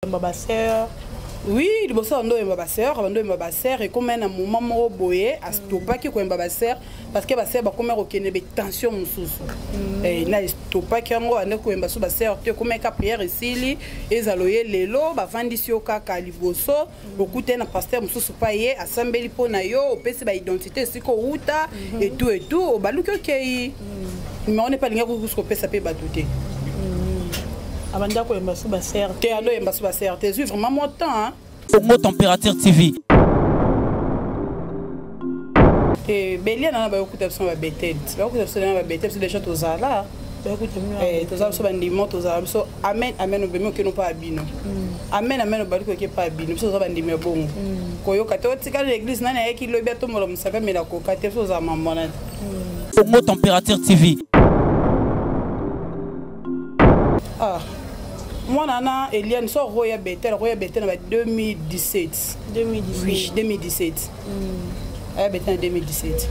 Ba ba sœur. Oui, liboso bando oyemba ba sœur, bando oyemba ba sœur ekoma na moment moko boye astopaki koyemba ba sœur parce que ba sœur bakoma kokende be tension mosusu. Mm. Eh, na stopaki yango ande koyemba so ba sœur te ekoma ka prière esili ezalo ye lelo bavandisi yo kaka liboso mm. okutani na pasteur mosusu pa ye asambeli mpo na yo opesi ba identité esika owuta mm -hmm. etu etu obaluki okei mm. Numéro ne pas linga ko kopesa pe bato te. Hmm. Abanda koyemba sous ba CRT. Te ando yemba sous ba CRT. Zui vraiment mon temps hein. Congo Température TV. Te belia na ba yokuta biso ba betel. Ba yokuta biso na ba betel biso déjà tozala. Eh, tozala biso bandimo tozala biso amen amen obemi okeno mpa ya bino hmm. amen amen obali koyoki epa ya bino biso toza bandimi ya bongo hmm. koyoka te otikali na eglise nani ayaki lobi atombola mosapi amela koka te biso tozala mamona te Congo Température TV. Ah. mwana na Eliane so roya Bethel roya Bethel na ba 2017 2017 oui 2017 mm. aya Bethel na 2017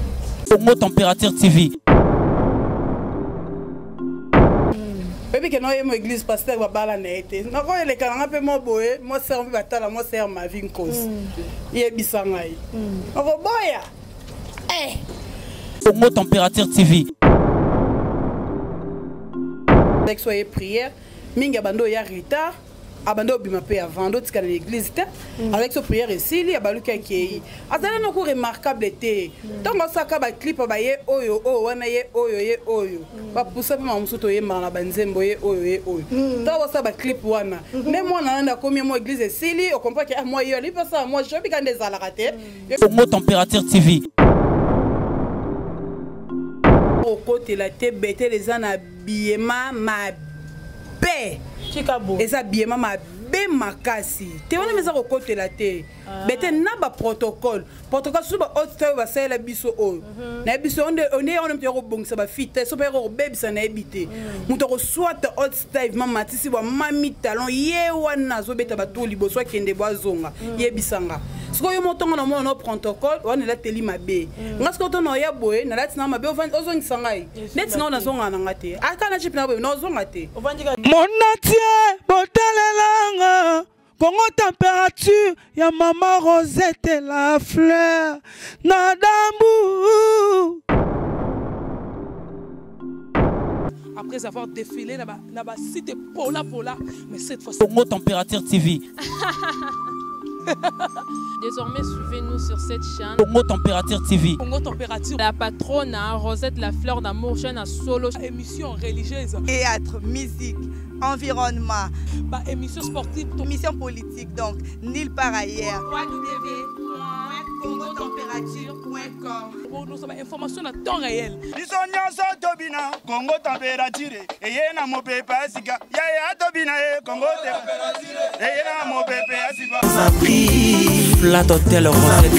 Congo Température TV. oyebi ke noye mo église pasteur babala na ye te nakoyeleka na nga mpe mo boye mo sere mpe batala mo sere mavi nkosi mm. yebisa ngai mm. okoboya Eh. Congo Température TV. Avec soyez prière, mingi abando ya retard, abando obima pe avant, ndo tika na l'église te. Mm. Avec so prière esili abaluki akei. Azala noko remarquable te. Mm. Tango asaka ba clip ba ye oyo oyo wana ye oyo ye oyo. Mm. Ba poussa pe mamusu to yemba na ba nzembo ye oyo ye oyo. Tango asaka ba clip wana. Ne mwana nanda komi mo église esili, o comprend que ah moi yo ali pa ça moi je bika nde ezalaka te. Congo Température TV. Okotela te betel eza na biyema mabe. Eza biyema mabe makasi. Te wana eza kokotela te. Ah. Betel na ba protocole. Protocole surtout ba haute oyo basalela biso oyo. Mhm. Na biso onde onde yango moto ya kobongisa ba fille te so pe ya kobebisa na yebi te. Mm. Moto akoswata haute style mama matisi bwa mami talon ye wana azobeta bato liboso akende bwa azonga mm. yebisa nga sikoyo yo motongo na mona no protocole wana elateli mabe mm. nga sikoyo to na oya boye nalati na mabe ozongisa ngai neti ngai nazongaka na nga te ata na jipe na boye nazonga te monatie botalelanga Congo température ya maman Rosette la fleur na dambu. Après avoir défilé na ba, na ba site pola pola, mais cette fois Congo Température TV. Désormais, suivez-nous sur cette chaîne. Congo Température TV. Congo Température. La patronne, hein, Rosette La Fleur d'amour, chaîne à solo. Émission religieuse. Théâtre, musique, environnement. Ba émission sportive. Émission politique, donc nulle part ailleurs. www.congotemperature.com Nous sommes information à temps réel. biso nyonso tobina kongo temperature eye na mopepe ya sika yaya tobina ye kongo eye na mopepe ya sika Flat Hotel Rosette 1,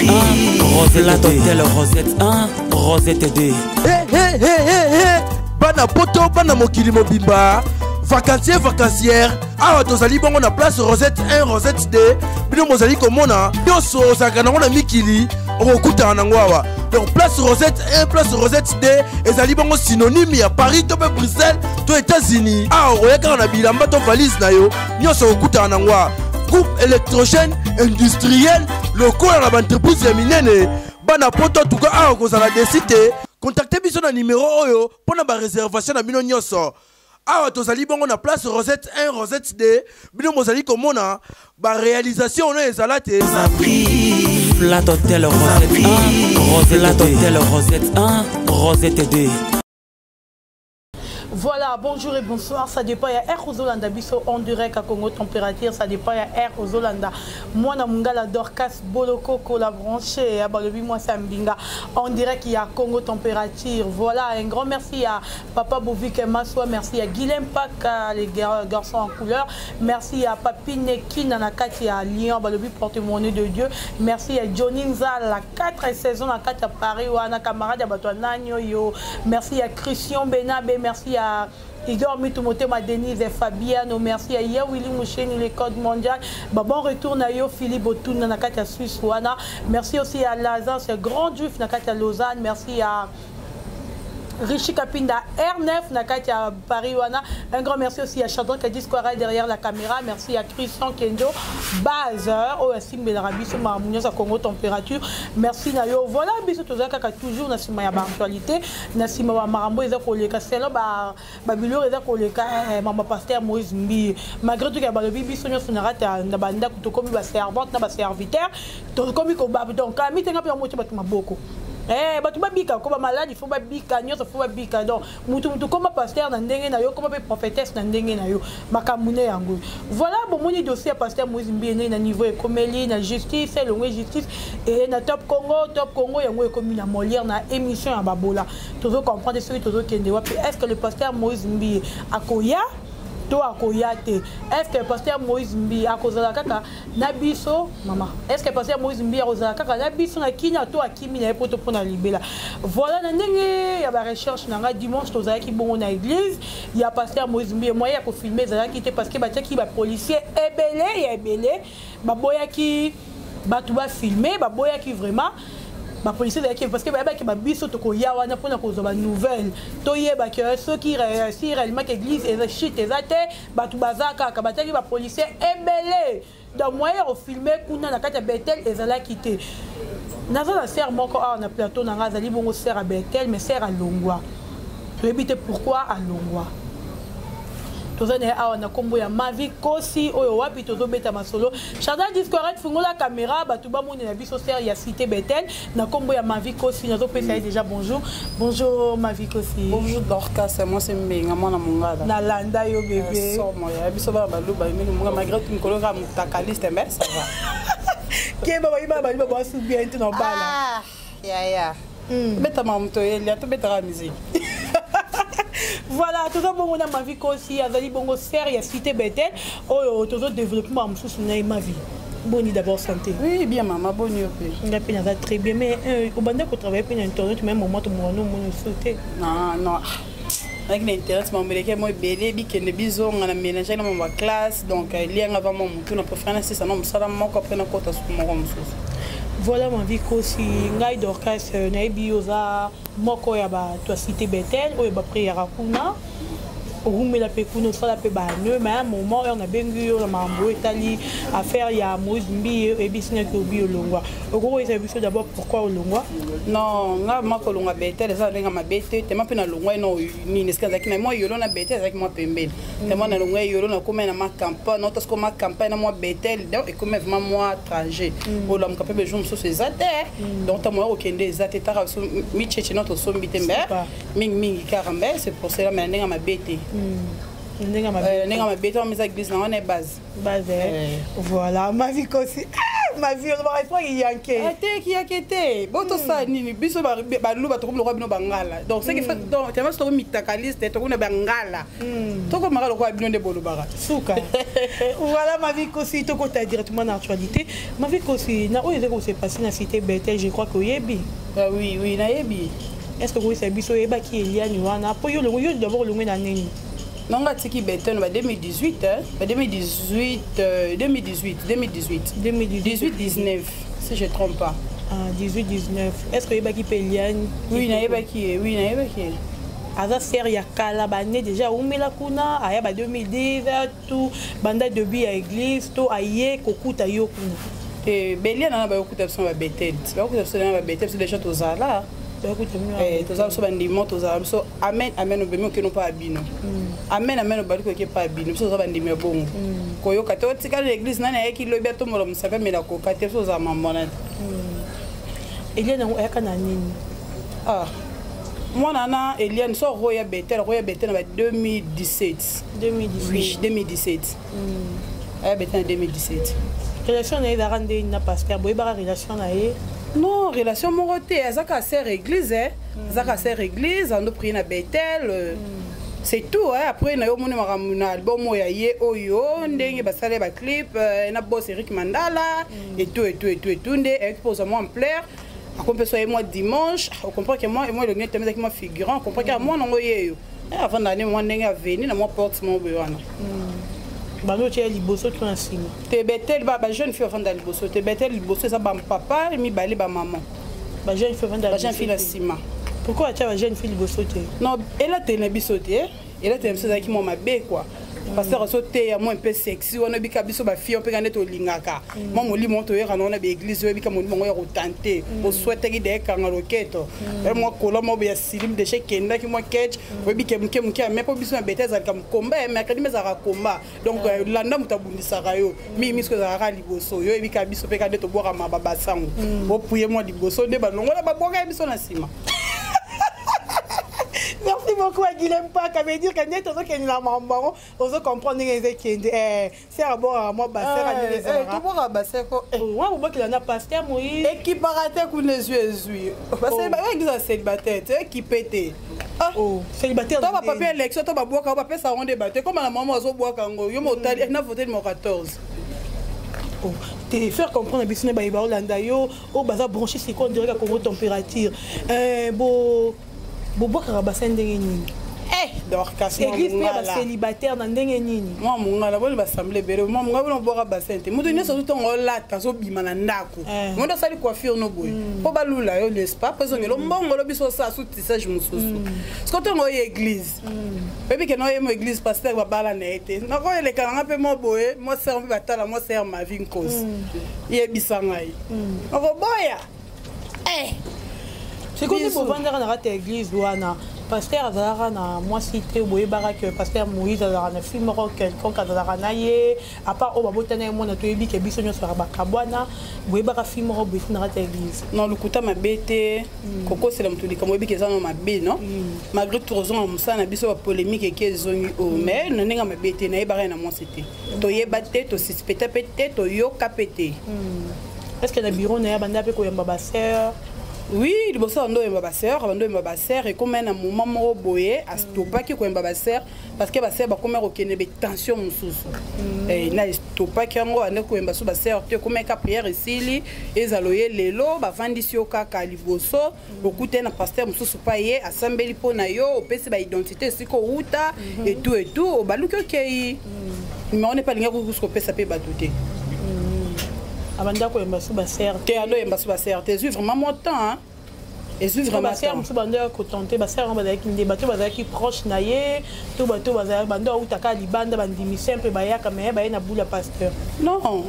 Rosette Flat Hotel Rosette 1, Rosette 2. Hey, hey, hey, hey, hey. bana poto bana mokili mobimba vacancier vacancière awa tozali bongo na place rosette 1 rosette 2 bino bozali komona nyonso ozalaka nango na mikili okokutana nango awa donc place rosette 1 place rosette 2 ezali bongo synonyme ya paris to mpe bruxelles to états-unis awa okoya kaka na bilamba to valise na yo nyonso okokutana nango awa groupe électrogène industriel lokola na baentreprise ya minene bana poto tuka awa kozala desi te kontakte biso na nimero oyo mpo na bareservation na bino nyonso awa tozali bongo na place rosette 1 rosette 2 bino bozali komona baréalisation ono ezala te Flat Hotel Rosette 1, Rosette Hotel Rosette 1, Rosette 2. Voilà, bonjour et bonsoir. Ça dépend ya R Ozolanda biso en direct à Congo température, ça dépend ya R Ozolanda. Moi na mungala Dorcas Boloko la branchée à balobi moi Sambinga en direct ya Congo température. Voilà, un grand merci à Papa Bovik Maswa, merci à Guilhem Paka les garçons en couleur. Merci à Papine Kina na kati ya Lyon balobi porte-monnaie de Dieu. Merci à Johnny Nzala 4 saisons na kati ya Paris wana camarade ya bato ya nani oyo. Merci à Christian Benabe, merci à Igor Mitu Motema Denise et Fabiano, merci à Yawili Moucheni, le code mondial. Bah, bon retour na yo Philippe Otuna na kati ya Suisse wana. Merci aussi à Lazare, ce grand juif na kati ya Lausanne. Merci à Richie Kapinda R9 na kati ya Paris wana. Un grand merci aussi à Chadon Kadis Kwara derrière la caméra. Merci à Christian Kenjo base oyo asimbelaka biso makambo nyonso ya Congo température. Merci na yo. Voilà, biso toza kaka toujours na nsima ya baactualité, na nsima ba makambo eza koleka selon ba babiloko eza koleka, mama pasteur Moïse Mbiye. Malgré tout ya balobi, biso nyonso na kati na bandako tokomi baservante na baserviteur, tokomi koba. Donc amitenga mpe yango motie bato maboko. Bato babika ko bamaladi, fo babika nyonso, fo babika. Donc mutu koma pasteur na ndenge na yo, koma mpe prophétesse na ndenge na yo, makambo ne yango. Voilà, bomoni dossier ya pasteur Moïse Mbiye ndenge na niveau ekomeli na justice, elongwe justice e na Top Congo. Top Congo yango ekomi na Molière na émission ya babola. Tozo comprendre soki tozokende wapi. Est ce que le pasteur Moïse Mbiye akoya to akoya te? Est ce que pasteur Moïse Mbiye akozala kaka na biso, mama? Est ce que pasteur Moïse Mbiye akozala kaka na biso na Kinya to akimi na ye po to mpona libela? Voilà, na ndenge ya barecherche na ngai, dimanche tozalaki bongo na église ya pasteur Moïse Mbiye. Moyen ya kofilmer ezalaki te parce que batiaki bapolicier ebele ya ebele, baboyaki bato bafilmer, baboyaki vraiment. Bapolicier ezalaki parce que bayebaki babiso tokoya wana mpona kozwa banouvelle, toyebaki soki si réellement que église eza shit eza te, bato baza kaka. Batiaki bapolicier ebele, donc moyen ya kofilmer kuna na kati ya Betel ezalaki te. Naza na sœur moko awa na plateau na ngai, azali bongo sœur ya Betel, mais sœur alongwa, toyebi te pourquoi alongwa. Toza na ye awa na nkombo ya Mavi Kosi oyo wapi tozobeta masolo. Chardin Discoret, fungola caméra, bato bamonela biso sœur ya cité Betel na nkombo ya Mavi Kosi. Nazopesa ye déjà bonjour. Bonjour Mavi Kosi. Bonjour Dorcas, moi c'est Mbenga, mwana mongala. Nalanda yo, bébé. Somo ya biso bana baluba mingi monga, malgré tout mikolo kaka motakaliste, mais ça va. Keba, bayeba baluba basu bien te na bala. Ah, yaya. Tobetama moto yelia, tobetaka musique. Voilà, toza bongo na Mavi Kosi, azali bongo sœur ya cité Betel oyo tozodéveloppement mosusu na ye. Mavi, boni d'abord santé? Oui, bien mama, boni yo mpe? Nga mpe naza très bien, mais obanda kotravaille mpe na internet, même moment tomona omoni oso te. Non, non, avec na internet mameleke mo ebele bikende bizonga na mélange na mama classe, donc elianga vraiment motu na préféré nasisa na mosala moko, après nakota suku moko mosusu. Voilà, Mavi Kosi, ngai Dorcas nayebi oza moko ya bato ya cité Betel oyo baprière kuna, orumela mpe kuna, osala mpe baneux. Mais un moment oyo nabengi yo na makambo oyo etali affaire ya Moïse Mbiye, oyebisingaki obi olongwa. Okoki koyebisa biso d'abord pourquoi olongwa? Non, nga ma kolongwa Betel eza ndenge mabe te. Tema mpe nalongwa ye no nini, eske azalaki na mwa yolo na Betel, azalaki mwa pembeni. Tema nalongwa ye yolo, nakomi na ma campagne, naota siko ma campagne na mwa Betel, donc ekomi vraiment mwa trajet. Olamuka mpe bejour mosusu eza te, donc ta moya kokende eza te. Taka biso micheche no tosombi te, mbe mingimingi kaka mbe c'est pour cela, mais na ndenge mabe te. Ndenge mabe? Ndenge mabe te, eza église na wana base. Base. Voilà, Mavi Kosi, Mavi, olobaka espoir yanke. Te, kiyake te. Bo tosala nini? Biso baluba tokomi lokola bino bangala, donc ce qui fait, donc tema so tokomi mitakaliste, tokomi na bangala, tokomaka lokola bino nde bolobaka. Suka. Voilà, Mavi Kosi, tokota directement na actualité. Mavi Kosi, na oyo eza kose passer na cité Betel, je crois que oyebi. Oui, nayebi. Est ce que koyesa biso, oyebaki Eliani wana mpo yo longo yo d'abord olongwe na nini? Nonga atiki Betel ba 2018, hein? Ba 2018, 2018, 2018. 2018. 18, 19 si je trompe pas. Ah, 18, 19. Est ce que oyebaki mpe Eliane? Oui, nayebaki ye, oui, nayebaki ye. Aza sœur ya kala, bane déjà aumela kuna, aya ba 2010 tout banda début ya église to aye kokuta yo kuna? Te, belia nana bayokuta biso na babetel, bayokuta biso na babetel, biso déjà tozala. Bayokuta bino? Tozala biso bandimo, tozala biso amen amen, obemi okende mpa ya bino, amen amen, obali koke mpa ya bino. Biso toza bandimi ya bongo, koyoka te otikali na église nani ayeki lobi atombola mosapi amela koka te. Biso tozala mambona te. Eliane yango ayaka na nini? Ah, mwana na Eliane so roya Betel, roya Betel na ba 2017. 2018? Oui, 2017 aya Betel na 2017. Relation na ye ezalaka ndeni na pasteur? Boyebaka relation na ye? Non, relation moko te, aza kaka sœur église, aza kaka sœur église, ando prier na Betel, c'est tout, hein. Après na yo omoni makambo na album oyo ya ye oyo ndenge basala baclip na boss Eric Mandala et tout et tout et tout et tout, nde ayaki mpo ozwa mwa ampleur, akomi mpe so ye mwa dimanche, ocomprend ke mwa elongi teme ezalaki mwa figurant, ocomprend ke mwana yango yeyo avanda ne mwa ndenge aveni na mwa porte moko boye wana. Bando otia liboso to na nsima? Te, Betel bajeune fille bafanda liboso te. Betel liboso eza bapapa mibale, bamama. Bajeune fille bafanda Bajeune fille na nsima. Pourquoi atya bajeune fille liboso te? Non, elateli na biso te, elateli na biso ezalaki mwa mabe quoi. Pasteur azoteya mwa mpe sexy wana, oyebika biso bafille mpe nde tolingaka mwa molimo toyeka nango na baeglise, oyebika molimo yango ya kotante oswetaki de ekanga loketo mwa kola mwa ya silim deja ekendaki mwa ketch, oyebike moke moke ame mpo biso na bete ezalaka komba ya mercredi me ezalaka komba. Donc landa moto abundisaka yo mingi miso ezalaka liboso. Yo oyebika biso mpe ka nde tobwakama babasango opuye mwa liboso nde balongola babwaka ye biso na nsima. Merci beaucoup à Guilhem Paka. Veut dire que nde tozokende na mambo yango, ozocomprendre ndenge eza ekende. Ser abwakaka mwa baser ndenge ezalaka. Tobwaka baseko. Wa bobwakela na pasteur Moïse. Ekipaka te kuna, ezwi ezwi église ya célibataire te, ekipe te. Célibataire. To bapapier élection to babwaka, bapesa yango nde bato ekoma na mama azobwaka yango. Yo motali na vote numéro 14. Te faire comprendre biso ne bayeba olanda yo oyo baza branché sikoyo direct ya Congo Température, bo bobwakaka basa ndenge nini? Dorcas. Église mpe ya bacélibataire na ndenge nini? Mwa mongala boni basemble ebele, mwa mongala boni obwaka bassin te. Moto nyonso azotonga olata, azobima na ndako, mondo asali coiffure no boye mpo balula yo, n'est-ce pas? Mpo ezongela mbongolo biso osala su tissage mosusu. Siko ntongo oyo église, oyebi ke na oyemo église, pasteur babala na ye te, nakoyeleka nanga mpe mwa boye, mwa sere mpe batala mwa sere mavi nkosi yebisa ngai nakoboya. Sikoyo bovandaka na kati ya église wana, pasteur azalaka na mwasi te? Boyebaka ke pasteur Moïse azalaka na fille moko quelconque azalaka na ye, à part oyo babotana ye mwana, toyebi ke biso nyonso yaka bakabwana. Boyebaka fille moko boye na kati ya église? Non, lokuta mabe te. Kokosela moto likambo oyebi ke eza na mabe, non. Malgré tozonga mosala na biso, bapolémique eke ezongi oyo, mais na ndenge mabe te. Nayebaka ye na mwasi te, toyeba te, tosuspecta mpe te, toyoka mpe te. Est ce que na bureau na ye banda mpe koyamba basœur? Oui, liboso bando oyemba basœur, bando oyemba basœur. Ekóma na moment moko boye astopaki koyemba basœur parce que basœur bakóma kokende betension mosusu. Na estopaki yango, ande koyemba so basœur te. Ekóma eka prière esili, ezala oye lelo, bavandisi yo kaka liboso, okutani na pasteur mosusu mpa ye asambeli mpo na yo, opesi baidentité esika owuta etu etu, obaluki okei. Numéro ne mpe alingaki kusu kopesa mpe bato te. Abanda koyemba so basœur? Te, ando oyemba so basœur te. Ezwi vraiment mo temps, hein? Ezwi vraiment. Basœur mosusu bando ya kotente basœur yango bazalaki nde bato bazalaki proche na ye to bato bando autaka libanda, bandimi simple bayaka me baye na bula pasteur? Non,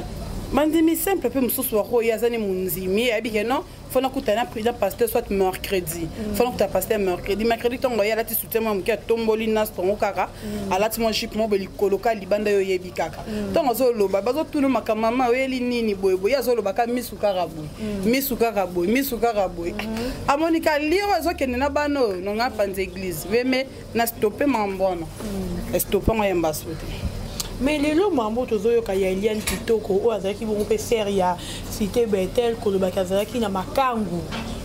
bandimi simple mpe mosusu bakoya, aza ne mondimi, ayebi ke non, fo nakutana na pasteur soit mercredi, fo nakuta pasteur mercredi. Mercredi ntongo ye alati soutien mwa moke, atomboli nas tongo kaka, alati mwa jupe moko likolo ka libanda. Yo oyebi kaka ntongo azoloba, bazotuna makambo, mama oyeli nini boye boye, azoloba ka misu kaka boye, misu kaka boye, misu kaka boye. Amoni ka liro ezokende na bana oyo nonga apanza église veme na stoppe makambo wana, estoppe yango, yamba so te. Mais lelo mambo tozoyoka ya Eliane Kitoko oyo azalaki bongo mpe sœur ya Cité Betel, kolobaki azalaki na makangu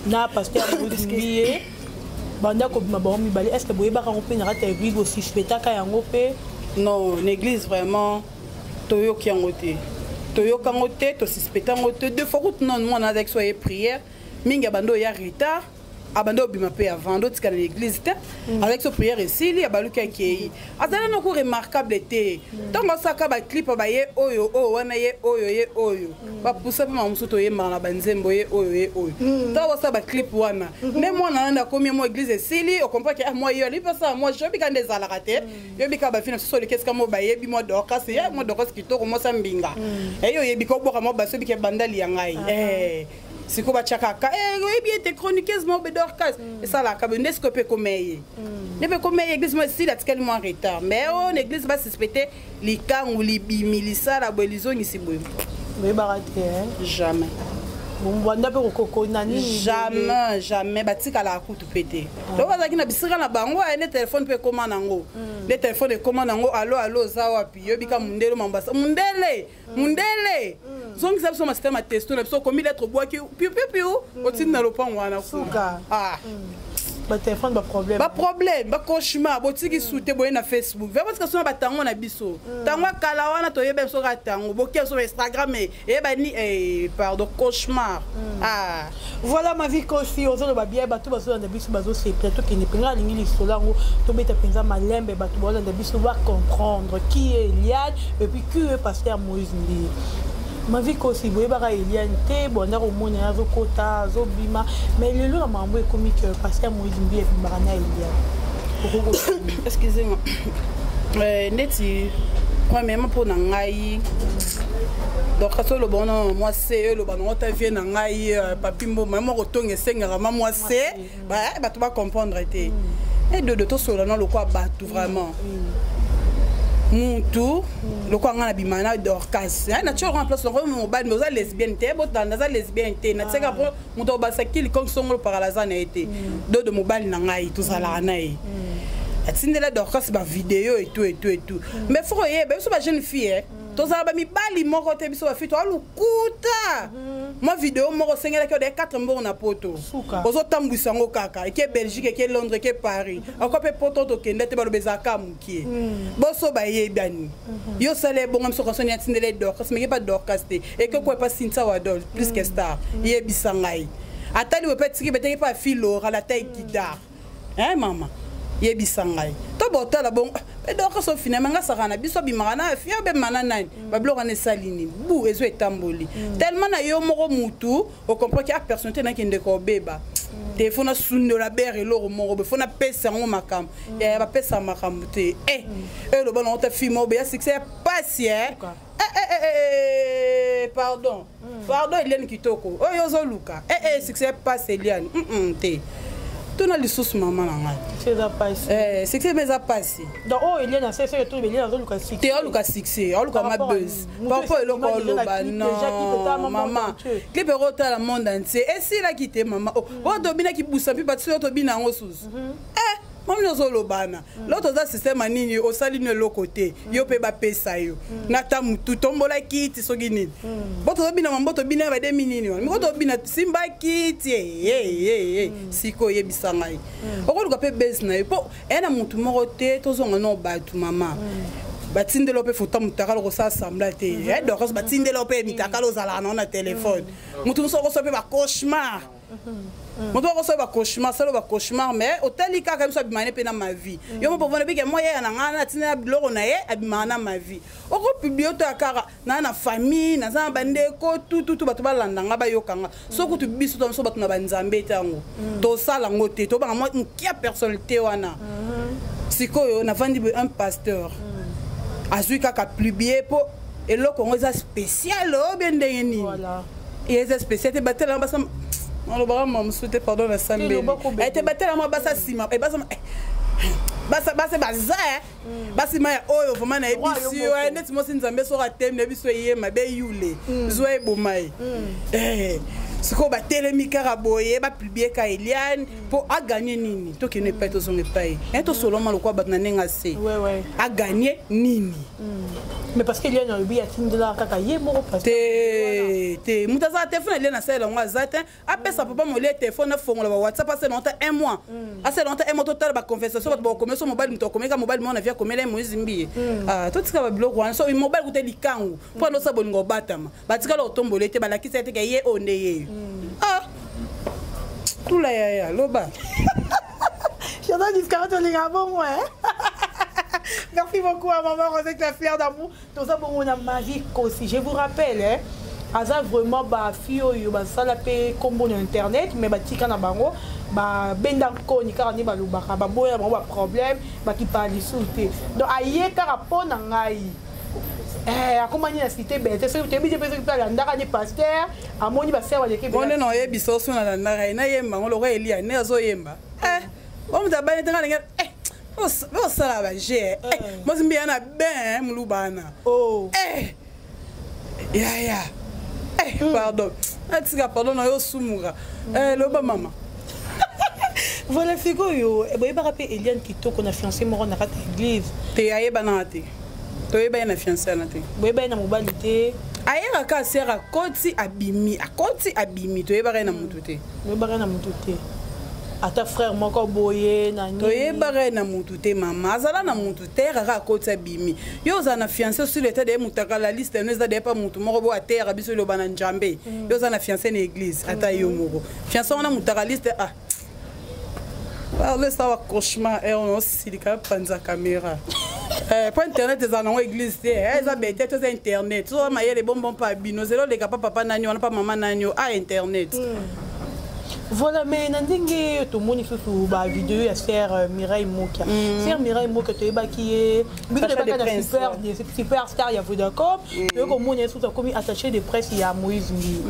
na pasteur Moïse Mbiye, banda kobima bango mibale, est ce que boyebaka yango mpe na kati ya église, bosuspectaka yango mpe? Non, na église vraiment toyoki yango te, toyoka yango te, tosuspecte yango te. Deux fois kutu nano mwana azalaki so aye prière mingi, abandi oya retard, abandi obima mpe avant ando otikala na église te. Azalaki so prière esili, abaluki akei. Azali noko remarquable te. Ntango asalaka baclip baye oyo oyo wana, ye oyo ye oyo bapusa mpe mama mosusu toyembaka na banzembo, ye oyo ye oyo, ntango basala baclip wana nde mwana nande akomi mo église esili, okomprend ke mwa ye alibi asala mwa yobika nde ezalaka te. Yobika bafina mosusu oleki esika mo bayebi mwa Dorcas, ye mwa Dorcas kitoko, mwasa mbinga eyi, oyebika obwaka mwa basi, obika ebandali ya ngai sikoyo batiaka ka oyebi ete chroniqueuse moko be Dorcas esalaka boye nde sikoyo mpe ekoma ye, nde mpe ekoma ye église mo esili, atikali mwa retard. Mais oyo na église basuspecte likangu libimi lisala boye lizongisi boye. Boyebaka te? Jamais. Banda mpe kokokona nini? Jamais, jamais. Batikalaka kutu mpe te. To bazalaki na bisika na bango aye nde telefone mpe ekóma nango, nde telefone ekóma nango: "Alo, alo, oza wapi?" Yobika mundele mambasa, mundele, mundele zongisa biso masystème ya testo na biso, okomi lettre, obwaki piupiupiu, otindi na lopango wana. Suka. Batelefone, baproblème. Baproblème, bacauchemar. Botiki su te boye na Facebook, vraiment tika so na batango na biso, ntango akala wana toyeba biso kaka tango bokia biso ba Instagram eyebani. Pardon, cauchemar, ah. Voilà, ma vie kosi ozoloba bien, bato bazolanda biso bazosepela. Tokende mpenza, alingi lisolo yango tobeta mpenza malembe, bato bazolanda biso bacomprendre qui est Eliane et puis qui est pasteur Moïse Mbiye. Mavi Kosi, boyebaka Eliane te, bonda komona ye azokota, azobima, mais lelo na makambo ekomi que pasteur Moïse Mbiye abimaka na Eliane. Excusez-moi. Neti premièrement mpo na ngai, donc kasi oloba wana mwa se, oloba nango ta vie na ngai, papi mboma moko tonga esengaka ma mwa se, bato bacomprendre te. Edodo tosola na lokwa bato vraiment mutu lokwa ngai nabima na Dorcas, natia yango na place nango. Mobali, mais oza lesbienne te, botanda aza lesbienne te. Natiaka mpo moto akobasa kili songolo pakala aza na ye te. Dodo mobali na ngai, tozalaka na ye, atindela Dorcas bavideo etu etu etu. Mais faut koyeba, biso bajeune fille tozala bamibali moko te. Biso bafille toa lukuta. Mwa video moko osengelaki ode 4 mbongo na poto, ozotambwisa yango kaka, eke Belgique, eke Londres, eke Paris, ako mpe poto tokende te. Baloba ezalaka mokie, boso bayebani. Yo osala ebongo miso kasoni atindela Dorcas, meke pa Dorcas te, eke ko epa Cynthia Wadol plus que star. Yebisa ngai, atali boye mpe atiki beteki mpe afi Lora la taille guitare, hein mama, yebisa ngai to botala bongo mpe Dorcas. O finalement nga saka na biso abimaka na afia, obemaka na nani, babiloko wana esali nini? Bu ezo etamboli tellement na yo moko mutu ocomprend que a personnalité nakende kobeba te. Fo nasundola bere eloko moko boye, fo napesa yango makambo ya bapesa makambo te. E eloba nango ta film oyo ya succès ya pasi. Pardon, pardon, Eliane kitoko oyo ozoluka succès pasi. Eliane te, tuna lisusu mama na ngai. Eza pasi. Succès mpe eza pasi. Donc oyo Eliane asese to Eliane azoluka succès? Te, aoluka succès, aoluka ma buzz par rapport eloko oloba. Non mama, clip ekotala monde entier, esilaki te mama. Oyo tobinaki busa mpe bato oyo tobina yango susu. Mami, ozolobana lo toza système nini? Osali no eloko te, yo mpe bapesa yo na ta mutu tombola kiti soki nini. Bo tozobina mambo, tobina bademi nini wana miko tobina simba kiti. Sikoyo oyebisa ngai, okoluka mpe base na yo mpo eya na motu moko te. Tozonga no bato mama, batindela mpe foto mutakala, okosala sembla te. Dorcas batindela mpe mitakala, ozalaka nango na telefone. Motu mosusu okosala mpe bacauchemar, moto akosala bacauchemar, sala bacauchemar, mais otali kaka biso abimaka ne mpe na ma vie. Yo mo povona bike mo yeya na ngai, natina biloko na ye, abimaka na ma vie. Okopublier to ya kaka naa na famille, naza na bandeko tututu, bato balanda nga, bayoka nga. So kutu biso to biso bato na banzambe, ntango tosala yango te, tobanga mwa mokia personnalité wana. Sikoyo navandi boye, un pasteur azwi kaka publier mpo eloko yango eza spécial oyo ndenge nini? Eza spécial te. Batelanga basa, nalobaka ma mosusu te, pardon, nasambeli te. Batelanga basa nsima, basa basa baza basima ya oyo vraiment nayebisi yo neti mwasi Nzambe soki atemi na biso, eyema beyule zwa eboma ye. Sikoyo batelemi kaka boye, bapublier ka Eliane mpo aganye nini? Tokende epai, tozonga epai, tosoloma lokwa bato na ndenge ase aganye nini? Mais parce que Eliane alobi atindelaka kaka ye moko. Te te, moto azala telefone Eliane asalela yango aza te. Apesa papa molie telefone, afongola ba WhatsApp, asala yango ta un mois, asala yango ta un mois, totala baconversation bato bakomela. So mobali, moto akomeka mobali moko na vie, akomela ye Moïse Mbiye. Totika babiloko wana. So mobali kuta likangu mpo anda osala bolingo, obatama, batikala otombola ye te, balakisa ye te ke ye oyo nde yeyo. Tula yaya, loba. J'adore Discarate olinga bongo, hein. Merci beaucoup à maman Rosette la fleur d'amour. Toza bongo na Marie Kosi. Je vous rappelle, hein, aza vraiment bafille oyo basala mpe nkombo na internet, mais batika na bango, babenda nkoni kaka nde balobaka, baboya bango baproblème, bakipaka lisusu te. Donc aye kaka mpo na ngai, akomani na cité bete. Soki toyebi te mpe soki mpe alandaka nde pasteur, amoni basere baleki. Ngo na oyebisa oso nalandaka ye, nayemba ngo lokwa Elia nde azoyemba. Omoto abani te, nga ndenge osala baje mosi mbi ya na ben moluba wana. Yaya, pardon, atika, pardon na yo, osumuka. Loba mama. Voilà, sikoyo boyebaka mpe Eliane Kitoko na fiancé moko na kati ya église? Te, ayebanaka te, toyeba ye na fiancé wana te. Boyeba ye na mobali te? Ayebaka asere, akoti abimi, akoti abimi, toyebaka ye na motu te. Boyebaka ye na motu te, ata frère moko boye na nini? Toyebaka ye na motu te mama, azala na motu te, kaka akoti abimi. Yo ozala na fiancé sur l'état de motakala liste no eza depa motu moko bo ateyaka biso eloba na Nzambe. Yo oza na fiancé na église, ata yo moko fiancé wana mutakaliste, ah pardon, esa ba cauchemar, osilika panza caméra. Eh, po internet ezala nango église te eh, eza bete to eza internet soza mayele bombo mpa bino zela oleka pa papa nani wana pa mama nani a internet Voilà, mais na ndenge tomoni susu ba vidéo ya sœur Mireille Mokia. Sœur Mireille Mokia toyebaki ye biso Attaché de toyebaka na presse, super super star ya Vodacom, toyei komona ye susu akomi attaché de presse ya Moïse Mbiye.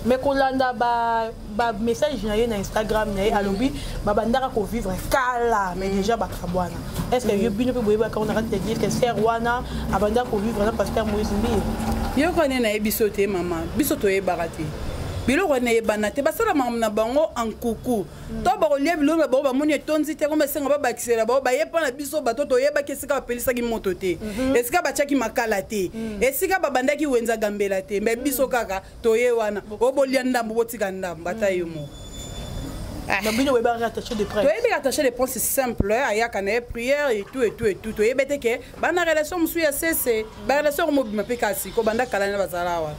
Mais kolanda ba ba message na ye na Instagram na ye, alobi babandaka kovivre kala, mais déjà bakabwana. Est ce que yo bino mpe boyebaka na kati ya église que sœur wana abandaka kovivre na pasteur Moïse Mbiye? Yoko nde nayebi biso te, mama. Biso toyebaka te biloko wana, eyebana te. Basala makambo na bango ankuku to bakolia biloko na bango, bamoni etondi te, komba esenga babakisela bango. Baye mpa na biso bato toyebaki esika bapelisaki moto te, esika batiaki makala te, esika babandaki wenza gambela te. Me biso kaka toye wana, obolia ndambo, botika ndambo, ata yo moko. Na bino boyebaka attaché de presse? Toyebi attaché de presse, c'est simple, ayaka na ye prière et tout et tout et tout. Toyebi te ke bana relation mosusu ya sese, barelation yango mobima mpe kasi kobanda kala na bazala awa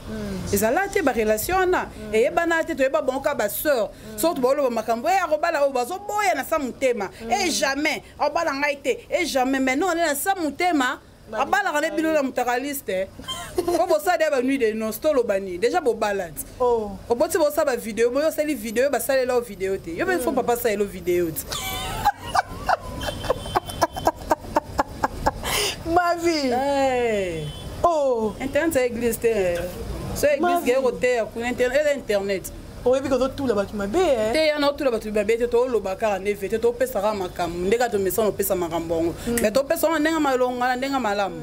ezala te. Barelation wana eyebana te, toyeba bango kaka basœur. Soki baoloba makambo e akobala oyo bazoboya na sa motema e jamais akobala ngai te e jamais. Mais non, na sa motema abalaka ne bino na mutakaliste po bosala deya banuit de noce. Toloba nini? Déjà bobala ti oboti, bosala bavideo boyo, osali video, basalela o video te. Yo mpe fo papa asalela o video te. Ma vie. Hey. Oh. Internet ya église te. So église keye koteya kuna, eza internet. Oyebi kozotula bato mabe. Te, yana otula bato mabe te. Toloba kaka nde vete, topesaka makambo nde kaka tomesana opesa makambo yango, mais topesa yango na ndenge malonga, na ndenge malamu.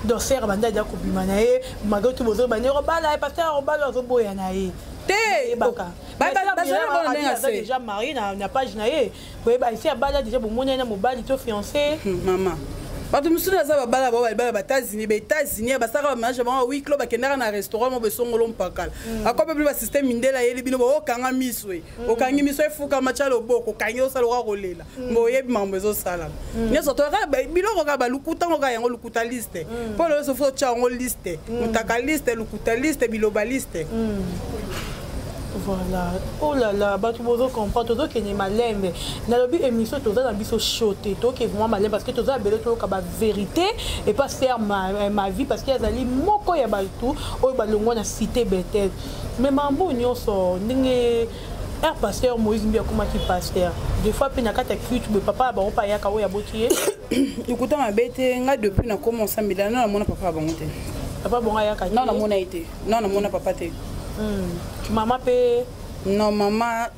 Donc sœur banda aja kobima na ye, malgré tout bozoba nde obala ye, pasteur obala, azoboya na ye. Te. Yebaka Bazala bona ndenge aza ase déjà marié na page na ye. Boyeba esi abala déjà, bomoni ye na mobali to fiancé. Mama, bato mosusu aza babala bao balibala baétats-Unis, baétats-Unis basalaka bamariage bango huis clos, bakendaka na restaurant mo besongolo mpakala akope bino basystème mindele ayeli bino bookanga miso e okangi miso, efukama, tya loboko, okangi, osala oka kolela mbo oyebi makambo ezosalama nyonso. To biloko kaka balukutango kaka yango lukuta liste, mpo lelo sofi otya yango liste, mutaka liste, lukuta liste, biloba liste. Voilà, oh là là, bato bozo comprendre, tozokende malembe. Nalobi émission toza na biso chaud te, toke vraiment malembe parce que toza ebele, toyoka bavérité et pas faire ma vie, parce que azali moko ya bato oyo balongwa na cité Betel. Mais mambo nyonso ndenge air pasteur Moïse Mbi akomaki pasteur, des fois mpe na kati ya culte boye, papa ya bango mpe ayaka oyo aboti ye. Ekuta mabe te. Ngai depuis nakoma osambela, no namona papa ya bango te. Papa bongo ayaka te? Non, namona ye te. Non, namona papa te. Mama mpe? Non, mama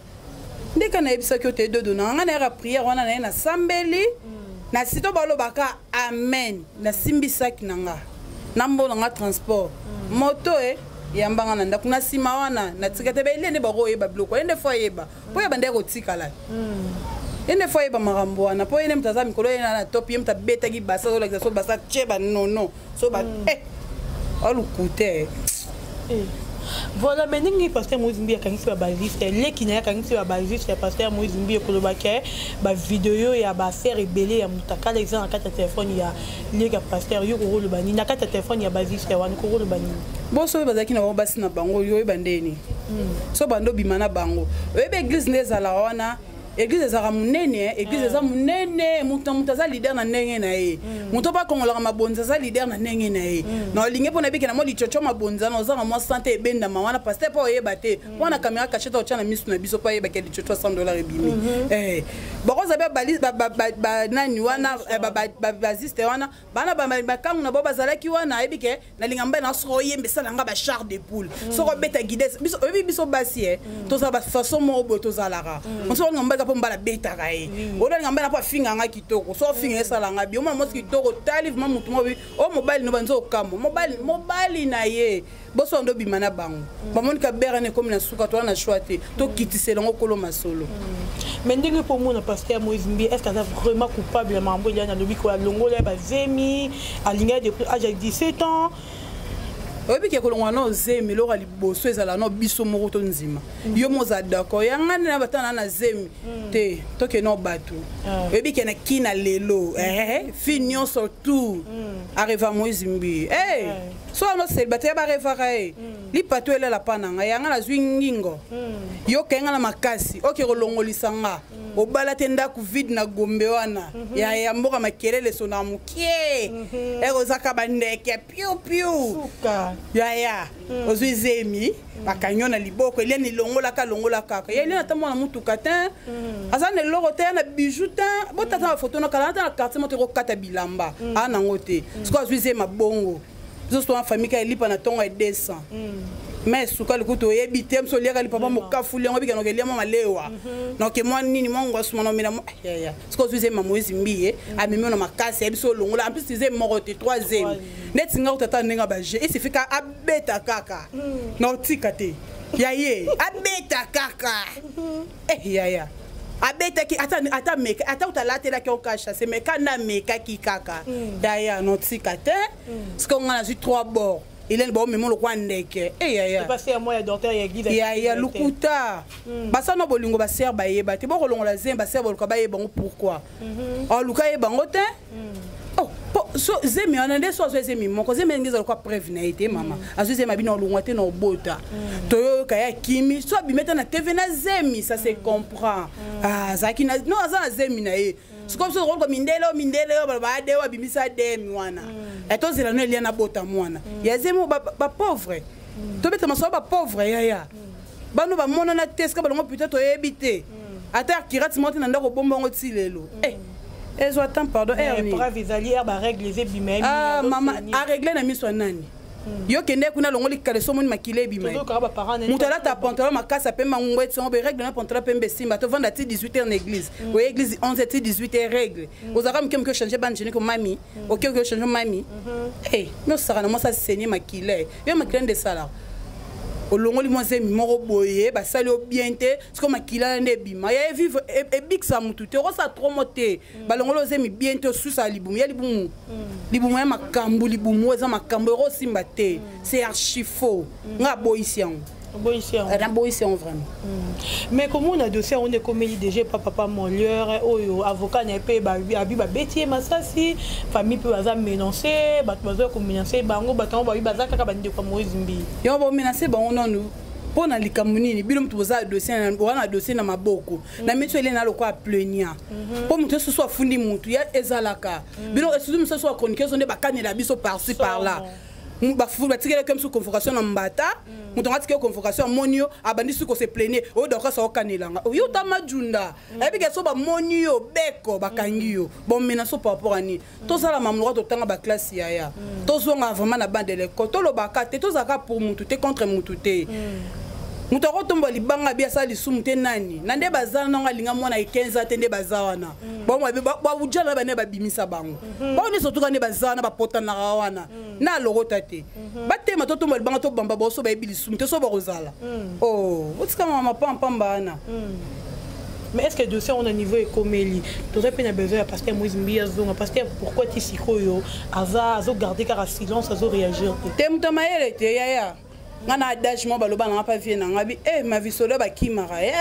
ndeka nayebisaki yo te, dodo na nga nayaka prière wana na ye, nasambeli na sito, balobaka amen, nasimbisaki na nga na mbona nga transport moto e yambanga na ndako na nsima wana natika te. Baelie nde bakoyeba biloko ye nde fo ayeba, mpo yeba nde kotikala ye nde fo ayeba makambo wana, mpo ye nde moto aza mikolo ye na top, ye moto abetaki basa, azolakisa so basa tie banono so ba alukute. Voilà, mais ndenge pasteur Moïse Mbi akangisi babaliste, leki na ye akangisi babaliste ya pasteur Moïse Mbi, ekolobaka bavideo ya baaffaire ebele ya motakala eza na kati ya telefone ya leki ya pasteur. Yo kokoloba nini na kati ya telefone ya baliste wana? Kokoloba nini? Boso oyo bazalaki na bango basi na bango, yo oyeba ndeni so bando obima na bango, oyebi église nde ezalaka wana. Église ezalaka monene, église eza monene, moto na moto aza leader na ndenge na ye. Moto mpo akongolaka mabonza aza leader na ndenge na ye. Na olingi mpo nayebike na mwa licoco mabonza na ozanga mwa sante ebendama wana, pasteur mpo oyeba te mpo na caméra cachée otya na miso na biso mpo ayebake licoco 100 $ ebimi. Bakoza mpe banani wana, baziste wana, bana bakangu na bao bazalaki wana. Ayebi ke nalinga mbai na soki oyemba esalanga bachair de poule, soki obeta guitare. Biso oyebi, biso basi e tozala bafaçon moko boye tozalaka. Mosu olinga mbai mpo mbala abetaka ye, olinga mbai na mpo afinganga kitoko, so ofinga esalanga bi omona mwasi kitoko, tali vraiment motu moko oyo mobali no banza okamwa mobali na ye. Boso ndo obima na bango, bamonika berene ekomi na suka, toza na choix te, tokitisela yango kolo masolo. Mais ndenge mpo omona pasteur Moïse Mbi, est ce que aza vraiment coupable ya makambo eliana alobi ko alongola ye bazemi, alinga ye depuis âge ya 17 ans? Oyebi ke kolongwa na ozemi, eloko ya liboso ezala no biso moko tondima. Yo mo ozala d'accord yanga nde na batana na zemi te, tokende no bato. Oyebi ke na kina lelo fille nyonso tout arêva Moïse Mbi so wana célibataire barêvaka ye lipato elela mpa na ngai yanga nazwi ngingo, yo kenga na makasi oke kolongolisa nga. Obala te, ndako vide na Gombe wana ya mboka, makelele esonaka mokie, ekozaka bandeke piu piu. Yaya, ozwi zemi, bakangi yo na liboko. Eliane elongolaka, longola kaka ye. Eliane ata mwana mutuka te, aza na eloko te, ya na bijou te. Botata bafoto na kala ata na quartier moto ekokata bilamba aa nango te. Sikoyo azwi zemi, bongo biso wana famille ka elipa na ntongo ya 200, mais sukali kutu oyebi te. Moso oliaka lipapa mokafuli yango, obika noke elia mwa malewa, noke mwa nini, mwa ngwasuma na omela. Yaya, sikoyo ozwi zemi, Moïse Mbiye amemi yo na makasi, ayebi so olongola. En plus zemi moko te, trois zemi. Neti nga kutata ndenge baje esifika, abeta kaka na otika te. Ya ye abeta kaka. Eh yaya, abetaki ata meka, ata kuta alatelaki okasha se meka nde amekaki kaka. Yaya, notika te. Sikoyo nga nazwi trois bord, Elene baomema lokwa ndeke. E yaya, yaya, lukuta basana bolingo. Basere bayeba te, bokolongola zemi, basere boluka bayeba yango. Pourquoi oluka yeba yango te? So zemi wana nde so azwi zemi moko, zemi ndenge eza lokwa preuve na ye te. Mama azwi zemi, abino olongwa te na obota. Toyoyoka ye akimi, so abimi ata na TV na zemi, ça se comprend. Azalaki non, aza na zemi na ye. Sikoyo biso tokoluka mindele oyo, mindele oyo baloba ade oyo abimisa ademi wana. Tozela no elia na bota mwana ya zemi oyo. Bapauvre, tobeta masolo, bapauvre yaya, bano bamonana te. Sika balongo peut-être toyebi te, ata ya kirati moko te na ndako, obomba yango ti lelo. Ezwa temps, pardon. Mama aregle na miso ya nani? Yo kende kuna, longoli kaleso, omoni makila ebima. Moto alata pantalon makasi, apemba ngweti songo be règle na pantalon pembe esimba. Tovanda ti 18 heures na église, oye église 11 ti 18 heures, règle. Ozalaka moke moke, ochange bande génique, mami oke oke ochange mami. Mi osaka na mwasi asenye makila yo, makila nde esalaka. Olongoli mwa zemi moko boye, basali yo bien te, sikoyo makila nde ebima. Ya evivre ebikisa motu te, okosala trop mo te. Balongoli ozemi bien te, osusa libumu ya libumu, libumu ya makambo, libumu eza makambo ekosimba te. C'est archi faux. Nga aboyisi yango, naboyisi yango vraiment. Mais komona dossier yango nde ekomeli déjà pa papa Molière oyo, avocat na ye mpe abi babeti ye masasi. Famille mpe baza menacé, bato bazoya komenace bango. Bato yango babi baza kaka bandeko ya Moïse Mbiye. Yango bomenace bango nanu mpo na likambo nini? Bino moto boza dossier wana, dossier na maboko na miso. Elena lokola plaignant, mpo moto nyonso afundi motu ya ezalaka bino esusu mosusu ya chroniqueur nde bakanela biso par-ci par-là. Batikelaki mosusu convocation na mbata, moto ngo atikeli convocation, amoni yo, abandi suki kose plaindre oyo Dorcas aokanelanga yo ta majunda. Ayebi ke so bamoni yo beko bakangi yo, bomena so par rapport ani. Tozala mamloka, totanga baclasse yaya, tozonga vraiment na bande de l'école. Tolobaka te, tozalaka pour mutu te, contre mutu te. Moto akotomba libanga bi asala lisumu te. Nani na nde baza nango alinga mwana 15 te, nde baza wana bawujana bane babimisa bango. Bango nyonso tuka nde baza wana, bapotanaka wana na alokota te. Batema, totomba libanga, tobamba baoso bayebi lisumu te, so bakozala otika mama pampamba wana. Mais est ce que dossier on a niveau ekomeli, toza mpe na besoin ya pasteur Moïse Mbiye azonga? Pasteur, pourquoi ti sikoyo aza azogarde kaka silence, azoréagir te? Te, moto mayele te yaya. Nga na adage mo baloba nanga mpa vie nanga bi e mavi solo bakimaka ye,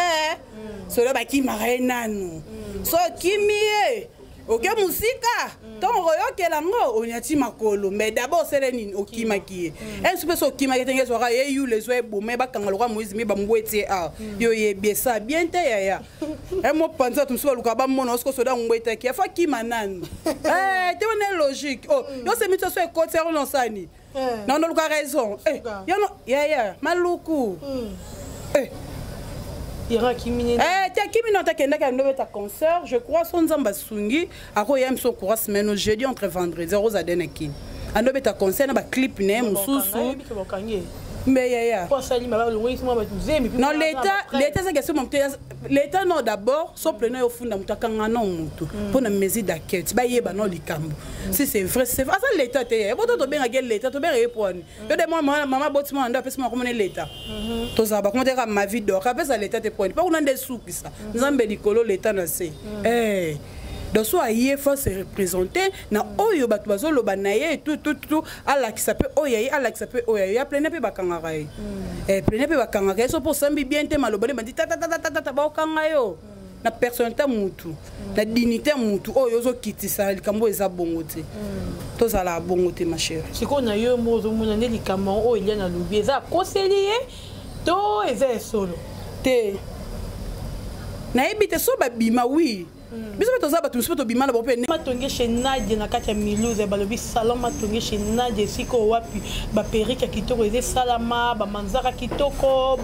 solo bakimaka ye nanu. So okimi ye, oke mosika, ntongo koyokela yango onyati makolo. Mais d'abord osele nini? Okimaki ye ensu mpe so okimaki tenge ezwaka ye yula, ezwa eboma ye, bakanga lokwa Moïse mi bambweti ye awa. Yo oyebi esa bien te yaya. E mopanzi bato mosusu baluka bamona osiko soda ngwetaki afo akima nanu te. Wana logique yo se miti so ekoti yango nosani na ndoluka raison yono yaya maluku. Te, akimi no atakendaki andobeta concert, je crois. So Nzambe asungi, akoya miso courant semaine, jeudi entre vendredi akoza de na Kini, andobeta concert na baclip na ye mosusu. Mais yaya, non, l'état, l'état eza question moto. L'état non, d'abord so pleno yo ofunda moto, akanga no motu mpo na mesure d'enquête, bayeba no likambo si c'est vrai, c'est vrai. Aza l'état te yaya. Boto tobengaki l'état, tobengaki ye po ani? Yo de mwana, mama boti mwana nde apesi mwana komona l'état. Tozala bakoma te kaka mavi dor apesa l'état te po ani? Mpo kuna nde esukisa Nzambe likolo, l'état na se. Donc so aye, faut se représenter na oyo bato bazoloba na ye tututu, alakisa mpe oyo aye, alakisa mpe oyo aye ya plene mpe bakangaka ye, plene mpe bakangaka ye. So mpo osambi bien te, maloba nde bandi tatatatata, baokanga yo na personnalité ya mutu, na dignité ya mutu oyo ozokitisa. Likambo eza bongo te, tozala bongo te, ma chérie. Sikoyo na yo moko ozomona nde likambo oyo Eliane alobi eza akoseli ye to eza esolo? Te. Nayebi te so babima. Oui, biso mpe toza bato mosusu mpe tobima na bango mpe. Matonge chez Nadia na kati ya Miluze, balobi salon Matonge chez Nadia, esika oyo wapi baperruque ya kitoko eza esalama, bamanzaka kitoko,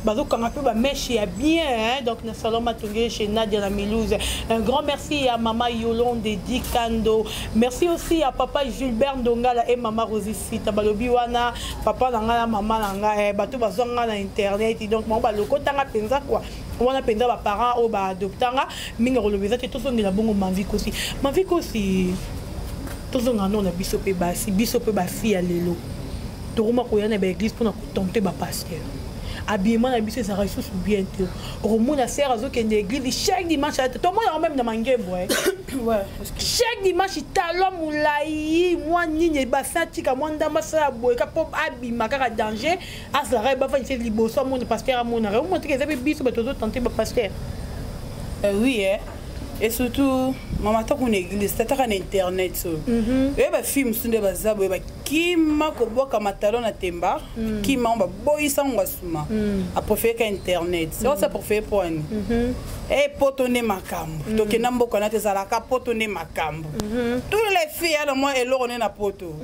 bazokanga mpe bamèches ya bien, hein? Donc na salon Matonge chez Nadia na Miluze, un grand merci à mama Yolande Dikando, merci aussi à papa Gilbert Ndongala et mama Rosie Sita. Balobi wana papa na ngai na mama na ngai, bato bazwa ngai na internet, donc bango balokotanga mpenza quoi. Wana mpenza baparent oyo baadoptanga mingi. Koloba eza te. Tozongela bongo Mavi Kosi. Mavi Kosi, tozonga no na biso mpe basi, biso mpe bafille ya lelo, tokoma koya na baéglise mpona kotenter bapasteur. Habillement na biso ezalaka lisusu bien te. Okomona sœur azokende église chaque dimanche, ate tomona yango même na mangembo, chaque dimanche talon molai, mwa nini, basin atika mwa ndambo, asala boye ka mpo abima kaka danger, azalaka ebafandisa liboso, amona pasteur, amonaka. Omona teke eza mpe biso bato tozotenter bapasteur. Oui, eh. Et surtout mama, ta kuna église, tataka na internet so oye, bafille mosusu nde baza boye, bakima kobwaka matalon na temba, kima ngo baboyisa ngo asuma, apréféré ka internet. C'est osa préféré po ani e poto nde makambo. Tokenda mboka na te, ezalaka poto nde makambo. Tous les filles ya na mwa eloko nde na poto.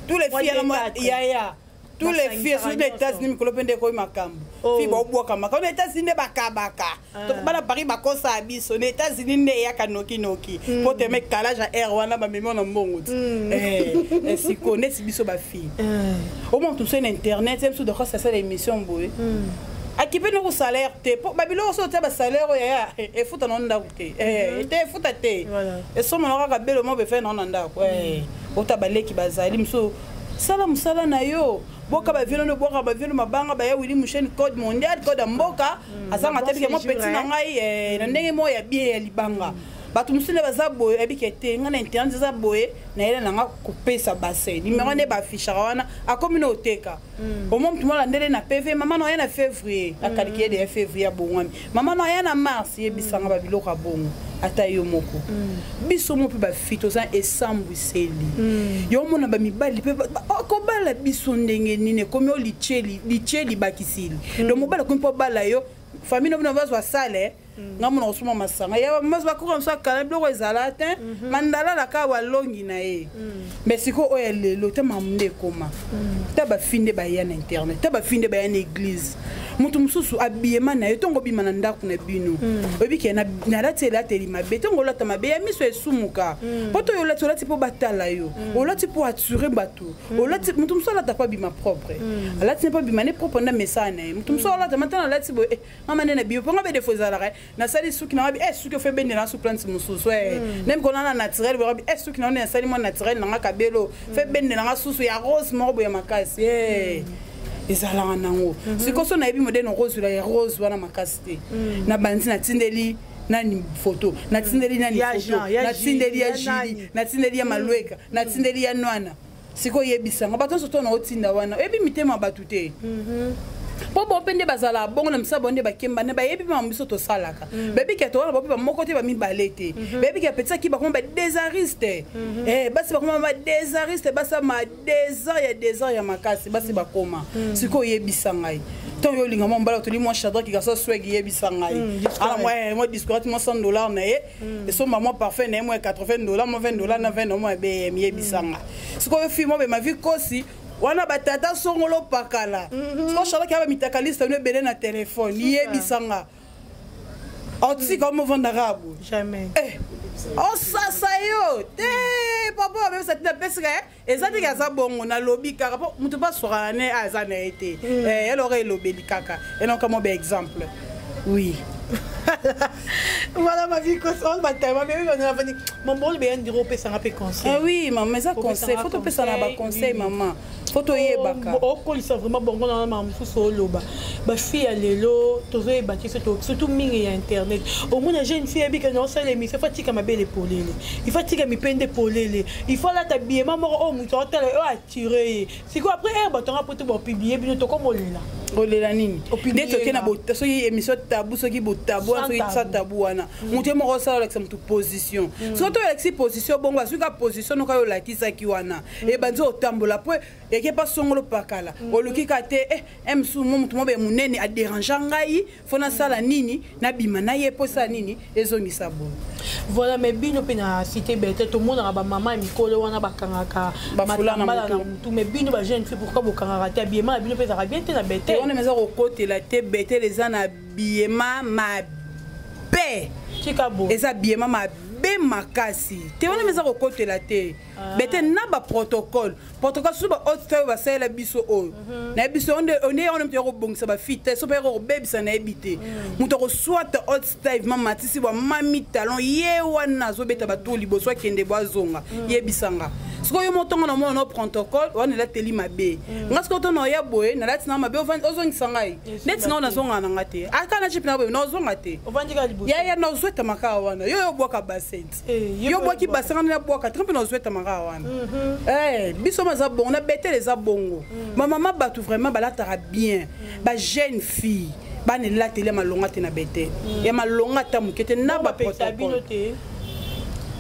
Tous les filles ya na mwa yaya, tous les filles surtout na États-Unis, mikolo mpe nde ekoyi makambo. Fille baobwaka makambo na États-Unis nde bakabaka. Bana Paris bakosaka biso, na États-Unis nde eyaka nokinoki mpo teme calage ya air wana, bamemi na mbongo ti sikoyo. Neti biso bafille, omona moto na internet ye mosusu dokosa asala émission boye, akipe noko salaire te, po babiloko so otia basalaire oyo yaya efuta nao ndako te, te efuta te, esomona kaka belo mo befe nao na ndako. Ota baleki bazali mosusu, sala mosala na yo, boka bavieux nde bwaka bavieux mabanga, baya wili musheni, code mondial, code ya mboka, azanga te bike mo petit na ngai na ndenge moko ya bien ya libanga. Bato mosusu nde baza boye, ayebike te ngai na internet eza boye, nayele nanga kopesa base numéro nde baaffichaka wana, akomi na oteka omo motu mwana ndele na pv. Mama na oya na février, akaliki ye de ya février, abongwami. Mama na oya na mars, yebisanga babiloko ya bongo. Ata yo moko, biso mo mpe bafille toza esambwiseli yo, omona bamibali mpe kobala biso ndenge nini, ekomi o litie libakisili. Donc mobali akomi mpo obala yo, famille no bino bazwa sale, nga mona kosomba masanga ya bakoka mosu, akala biloko ezala te, mandalala kaka balongi na ye. Mais sikoyo oyo ya lelo te, makambo nde ekoma ta, bafille nde baya na internet, ta bafille nde baya na église. Moto mosusu abiyema na ye, ntongo obima na ndako na bino, oyebi ke nalati elateli mabe, ntongo olata mabe ya miso esumuka, mpo to oyo olati, olati mpo batala yo, olati mpo attire bato, olati. Moto mosusu alata mpo abima propre, alati mpo abima ne propre nde mesana na ye. Moto mosusu alata matana, alati boye, mama nde na bio mponga be defo ezalaka, nasali suki na ngabi, suki ofe ebendela su plante mosusu, nde mikolo na naturel boye, ngabi suki na nde nasali mwa naturel nanga, kabelo fe ebendela nga susu ya rose moko boye makasi, ezalaka nango. Sikoyo so nayebi modele nakozwela ya rose wana makasi te, na bandi natindeli nani photo, natindeli nani photo, natindeli ya Jili, natindeli ya Malweka, natindeli ya Nwana. Sikoyo oyebisanga bato nyonso to na otinda wana, oyebi mitema bato te, mpo bo mpe nde bazala bongo na misala bao nde bakemba nde bayebi mpe biso tosalaka, bayebi ke towana bao mpe bamoko te, bamibale te, bayebi ke apetisaki bakoma badésariste, basi bakoma badésariste, basama désert ya désert ya makasi, basi bakoma. Sikoyo oyebisa ngai, ntango yo olinga mwa mobala, otoli mwa Shadraki kasa sweg, yebisa ngai ala mwa discourate, mwa 100 $ na ye, esomba mwa parfum na ye, mwa 80 $, mwa 20 $ na 20 na mwa bm. Yebisa nga sikoyo, fille mwa bema vi kosi wana, batata songolo pakala, sikoyo Shadraki aba mitakaliste no ebele na telefone, yebisanga otika omovandaka boye? Jamais. Osasa yo te, papa obebisa tina pesika eza teke aza bongo. Nalobi kaka mpo moto mpo aswakana ne aza na ye te, eloko elobeli kaka enoka mo baexemple, oui. Voilà, ma vie, on batama mais on a vani mon bon bien dire opesanga mpe conseil. Ah oui mama, eza conseil, faut topesana baconseil mama, faut toyebaka. Okolisa vraiment bongo na mama mosusu, oloba bafille ya lelo tozoyeba te, surtout mingi ya internet. Omona jeune fille ayebika na osala émission, faut atika mabele polele, il faut atika mipende polele, il faut alata biema moko oyo moto aotala oyo attire ye. Sikoyo après aire bato anga po te bapublier bino, tokomolela. Olela nini? Nde toke na soki émission tabu, soki botabu wana, soki sa tabu wana, moto ye moko osala, olakisa motu position. Soki to olakisi position bongo, azwi ka position noka oyo olakisaki wana, ebandi otambola po. Eke pa songolo pakala. Oluki ka te eh msu mo mutu mobe munene a déranger ngai, fo nasala nini, nabima na ye po sala nini, ezongisa boye. Voilà, mais bino mpe na cité bete tomonaka bamama ya mikolo wana bakangaka Bafula na matambala na mutu. mutu, mais bino bajeune fille, pourquoi bokangaka te? Habillement na bino mpe ezalaka bien te na Te bete. wana eza kokotela te. Betele eza na biyema mabe. Tika boye. Eza biyema mabe makasi te. Wana eza kokotela te. Bete na baprotocole, protocole susu bahaute oyo basalela biso oyo nayebi biso onde wana moto ya kobongisa bafille te, so mpe ya kobebisa nayebi te. Moto akoswata haute style ma matisi bwa mami talon ye wana azobeta bato liboso akende bo azonga. Yebisanga sikoyo yo motongo na mona no protocole wana elateli mabe. Nga sikoyo to na oya boye nalati na mabe, ozongisa ngai neti nga oyo nazongaka na nga te, ata na jipe na boye nazonga te. Ovandi kaka liboso. Yaya, nazwetama kaka wana. Yo obwaka basente. Eh, yo yo mpe obwaki obwaka. basanga nde nabwaka te mpe nazwetama kaka wana. Eh, biso ma eza bongo na betele, eza bongo. Bamama bato vraiment balataka bien, bajeune fille bana elateli ya malonga te na betele, ya malonga ata moke te na Bapekisa bino baprotocole. te?